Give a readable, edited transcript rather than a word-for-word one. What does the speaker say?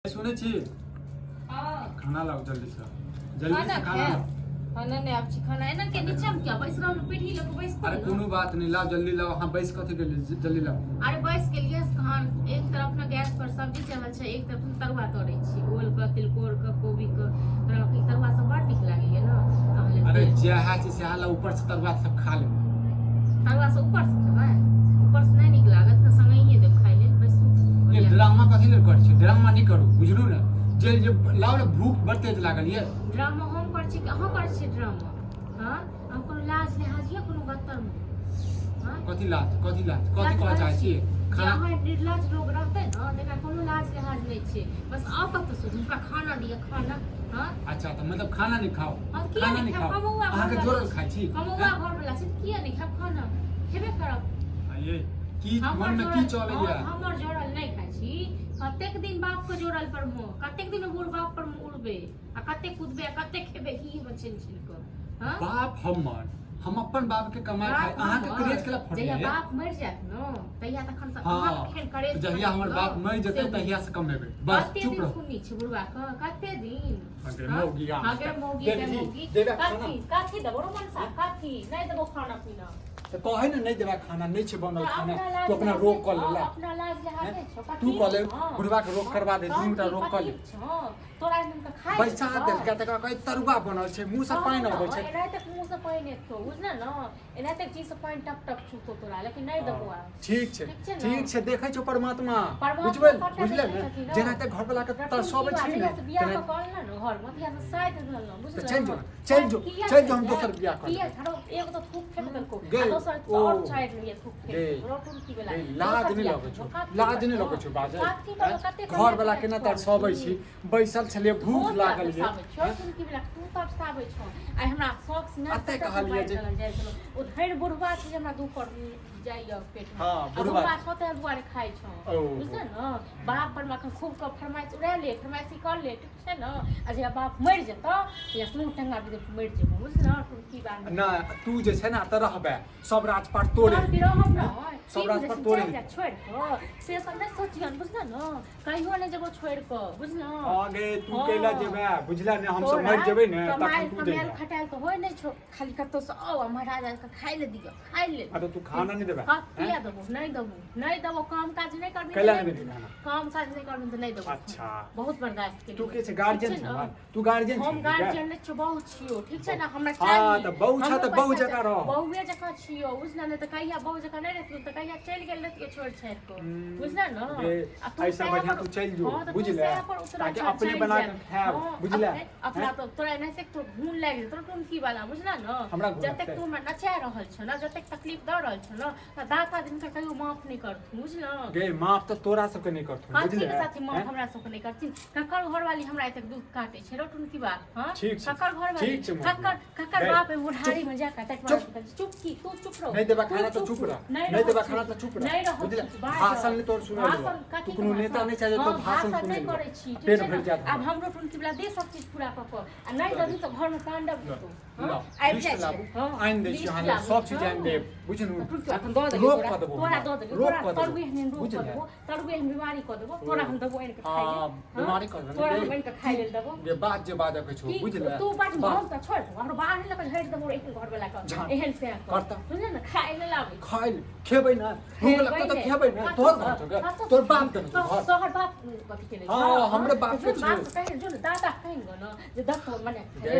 सुनै छी? हाँ। खाना लाओ जल्दी से, जल्दी खाना से खाना खाएब? लाओ। खाना नहि आब छी, खाना एना के नीचा में क्या बैस रहल? पीढ़ी लग बैस। अरे कोनो बात नहीं, लाओ जल्दी लाओ। हाँ, बैस कथी के लिए? जल्दी लाओ। अरे बैस के लिए खान, एक तरफ ने गैस पर सब्जी चढ़ल छै, एक तरफ तरुआ तरै छी, ओल के, तिलकोर के, कोबी के तरुआ के। तरुआ सब बड़ नीक लागैया ने अहाँ लेल। अरे जएह छै सएह लाओ, ऊपर से तरुआ सब खा लेब। तरुआ से ऊपर से खेबै? ऊपर से नहि नीक लागत ने, संगहिए देब खाइ लेल। बैसू। नहीं, ड्रामा कथी लेल करै छी? ड्रामा नहि करू, बुझलू ने? जे जे लाओ ने, भूख बड़ तेज लागल ये। ड्रामा हम करै छी कि अहाँ करै छी ड्रामा? हँ, हम कोनो लाज लिहाज यऽ कोनो गत्तरमे? हँ? कथी लाज, कथी लाज, कथी कहऽ चाहै छी? जे खाना अहाँ निर्लज लोग रहतै ने, तकरा कोनो लाज लिहाज नहि छै। बस आउ कतौ से हुनका खाना दिअ, खाना। हँ। अच्छा, तऽ मतलब खाना नहि खाओ? हम किया खाना नहि नहि खायब? खाओ? कमौआ अहाँके घरवला जोड़ल छी। खाइ छी? कमौआ घरवला छी तऽ किया नहि खायब? खाना खेबे करब। आ ये की हमर मन में की जोड़ल चलैया? हँ, हमर जोड़ल नहि खाइ छी? कतेक दिन बाप के जोड़ल पर मुँह, कतेक दिन बूढ़ बाप पर मुँह उड़बे आ कतेक कुदबे आ कतेक खेबे घी में छिल छिल कऽ? हँ? बाप हमर, हम अपन बाप के कमाई खाइ, बाप अहाँके हमर, करेज केला फटले? जहिया बाप मरि जायत ने, तहिया तखन से हाँ, अहाँके खेल करेज जहिया हमर फटत बाप ने, मरि जेतै से तहिया से कमेबै। बस कते चुप दिन रहो। सुननी छै बुढ़वा के, कते दिन? अगे हाँ? मौगी आ। अगे मौगी, देबही, गे मौगी। देबे खाना? कथी कथी देबो रो मनसा? कथी नहि देबो खाना पीना? तऽ कहै ने नहि देबा खाना, नहि छै बनल तऽ खाना। अपना लाज तू अपना लिहाज रोक नहि कऽ छौ, ले। अपना लाज लिहाज नहि छौ? तू कथी कऽ ले, छौ? बुढ़वा के रोक करबा दे, दुनू टा कथी रोक कऽ ले। कथी छौ? तोरा एहन तऽ खाइ बैसा देलकै, तकरा कहै तरुआ बनल छै, मुँह से पानि अबै छै। एनाहिते मुँह से पानि एतौ, बुझल ने? एनाहिते चीज से पानि टप टप छूतो तोरा, लेकिन नहि देबो आब। ठीक छै। ठीक छै ने? ठीक छै, देखै छौ परमात्मा। परमात्मा बुझबै सबटा बुझले देखै ने? छथिन ने। जेनाहिते घर वाला के तरसबै छी ने, जहिया से बियाह तेनाहिते- कऽ के अनलन ने घरमे, तहिया से साइत धरलन, बुझल? तऽ चलि जो, चलि जो, किया चलि जो, हम चलि दोसर जायब? बियाह कऽ किया? लेबै। धरो, एगो तऽ थूक फेंक देलको आ गै, दोसर ओ। और चारि लिये थूक फेंक गै, देलको। रोटुन की बेला गै, लाज दोसर नहि बियाह लगै छौ? करबो, कथी लाज नहि करबो? लगै छौ बाजै? कथी करबो? कते घर वाला कमाइ केना छौ? तरसबै छी? बैसल छलियै, भूख बहुत लागल ये। तरसाबै छौ, टुनकी बला, तू तरसाबै छौ। आइ हमरा शौक से ने अते सभटा कहलियै मारि जे- देलक जाइ छलौ। ओ धरि बुढ़वा छै जे हमरा दुख जाइए पेट मे। हाँ, आ बुढ़वा बुढ़वा छौ ताहि दुआरे खाइ छौ। ओ। बुझल ने? बाप पर अखन खूब कऽ फरमाइश उड़ा ले, फरमाइशी कर ले, ठीक छै ने? आ जहिया बाप मरि जेतौ तहिया मुँह टंगा के मरि जेबो, बुझल? टुनकी बान्ह। ना, तू जे छै ने एतऽ रहबे, सब राजपाट तोरे। तोहर गिरह हम ने सब की राजपाट बुझै छी? तोरे। चलि जा छोड़ि कऽ, से सब नहि सोचियन, बुझल ने? कहियो नहि जेबो छोड़ि कऽ, बुझल? आगे तू हाँ। कैला जेबे, बुझला ने? हम सब तोरा मरि जेबै ने कमायल तखन तू कमायल जेबे। खटायल तऽ होइ नहि छौ, खाली कतौ से आउ आ महाराज के खाइ ले दिअ, खाइ ले। आ तऽ तू खाना नहि देबे? हाँ, किया देबो? नहि देबो, नहि देबो। काम काज नहि करबी। कैला नहि देबही खाना? काम काज नहि करबी तऽ नहि देबो। अच्छा। बहुत बर्दाश्त केलियै। तू के छै गार्जियन? ठीक छै छै ने? तू गार्जियन हम छी? गार्जियन नहि छियौ, बहू छियौ, ठीक छै ने? हमरा हाँ, चाही। तऽ बहू छह हमरो तऽ बहू पैसा जकाँ चाही। रह। बहुए जकाँ छियौ, बुझल ने? तऽ कहिया बहू जकाँ नहि रहितियौ तऽ कहिया चलि गेल रहितियौ छोड़ि छाड़ि कऽ, बुझल ने? गे, आ तू एहिसँ सएह बढ़िआँ पर- तू चलि जो, हाँ, तऽ तू बुझले? सएह पर उतरल ताकि छह, अपने चलि बना जायब। कऽ खायब, हाँ, बुझले? अपने अपना तऽ तोरा एनाहिते तोर घून लागि जेतौ टुनकी वाला, बुझल ने? हमरा घून जतेक लगतै? तू हमरा नचा रहल छौ ने, जतेक तकलीफ दऽ रहल छौ ने, तऽ दाता दिनकर कहियो माफ नहि करथुन, बुझल? गे, माफ तऽ तोरा सबके नहि करथुन। कथी बुझले? के साथी माफ हैं? हमरा सबके नहि करथिन? ककर घरवाली हमरा एतेक दुख काटे छै रोटुन की बात? हाँ, ठीक छै। ककर घरवाली? ठीक छै, मौसी। ककर ककर गै, बाप बुढ़ारी में जाके तक चुप। चुप की? तू चुप रहो। नहि देबा तू खाना तऽ चुप रह। नहि नहि देबा रहल खाना छी। तऽ चुप रह। नहि रहल बुझले? छी, बाहर भाषण रह। नहि तोहर सुनय भाषण लेबो। कथी तू कोनो के नेता भाषण? नहि छै जे तोहर हाँ, भाषण भाषण सुनय नहि लेबो। करै छी, ठीक पेट छै भरि ने? जायत आब हमरा। हमरो टुनकी वाला दे सब चीज पूरा कऽ कऽ, आ नहि देबही तऽ घर में तांडव हेतौ। हाँ, लाउ, आबि लिस्ट जाइ छै। लाबू, हाँ, आनि दै छी लिस्ट अहाँ लेल, लाबू। सब चीज हाँ। आनि देब, बुझलू? टुनकी अखन दऽ देलियौ रोक तोरा। कऽ देबो तोरा हमरा। दऽ देलियौ, रोक तोरा कऽ देबो। तरुए एहन रोक कऽ बुझले? देबो, तरुए एहन बीमारी कऽ देबो तोरा, हम देबो आनि कऽ खाइ लेल। हाँ, बीमारी कऽ देबो। तोरा हम आनि कऽ खाइ लेल देबो। गे, बात जे बाजऽ के छौ, की? बुझले? तू बाज। बात। हम तऽ छोड़ि देबो, हमरो बाहर लऽ कऽ झाड़ि देबो एहन घर वाला के। झाड़। एहन से कऽ। करता। बुझले ने? खाइ लेल आबै खाइ ले, खेबै ने, भूख लगतौ तऽ खेबै ने। तोहर घर छौ गे? तोहर बाप देने छौ घर? तोहर बाप कथी केने हाँ, हमरे बाप के छियौ। छियौ। कहि जो ने, दादा कहि गो ने जे दत्त मने गे।